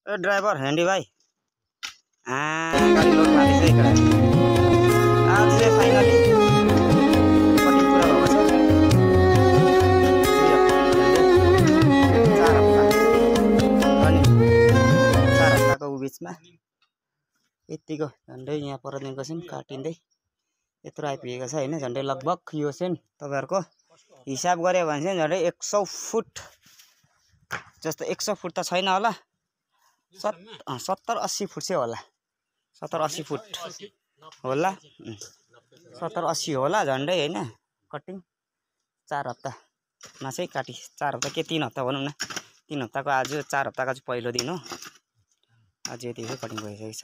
ए driver handy भाइ गाडी load माथि चाहिँ इकडे आज चाहिँ फाइनली कटिङ पुरा भएको छ 4 हप्ताको बिचमा यतिको झन्डै यहाँ परदेखिको चाहिँ काटिँदै यत्रो आइपुगेको छ हैन झन्डै लगभग यो चाहिँ तपाईहरुको हिसाब गरे भने चाहिँ झन्डै 100 फुट जस्तो 100 फुट त छैन होला 70 80 फुट चाहिँ होला 70 80 फुट होला 70 80 होला झन्डै हैन कटिङ 4 हप्तामा चाहिँ काटी 4 हप्ता के 3 हप्ता भनौं न 3 हप्ताको आज 4 हप्ताको चाहिँ पहिलो दिन हो आज यतिको कटिङ भइसकेको छ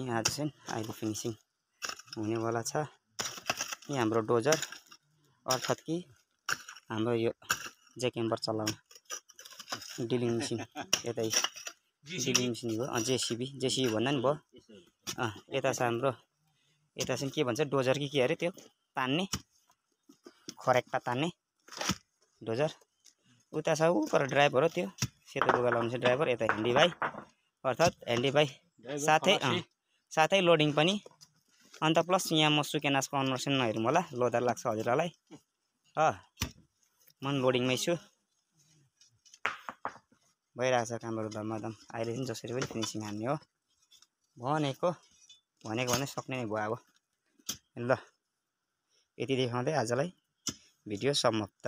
यहाँ आज चाहिँ अहिले फिनिशिङ हुनेवाला छ यहाँ हाम्रो डोजर अर्थात् कि हाम्रो यो जेकेम्बर चलाउने ड्रिलिङ मेसिन यतै ड्रिलिङ मेसिन हो जेसीबी भन्दा नि भयो यता छ हाम्रो यता चाहिँ के भन्छ डोजर कि के अरे त्यो तान्ने खरेक्टा तान्ने डोजर उता छ उ पर ड्राइभर हो त्यो सेतो लुगा लाउने चाहिँ ड्राइभर यता ह्यान्डी भाइ अर्थात् ह्यान्डी भाइ साथै लोडिङ पनि अन्त प्लस यहाँ म सुकेनासको कन्भर्सन हेरौँ होला लोदर लाग्छ हजुरलाई म लोडिङमै छु भइरहेछ कामहरु धमाधम अहिले चाहिँ जसरी पनि फिनिशिङ हान्ने हो भनेको भने सक्ने नै भयो अब ल यति देखाउँदै आजलाई भिडियो समाप्त।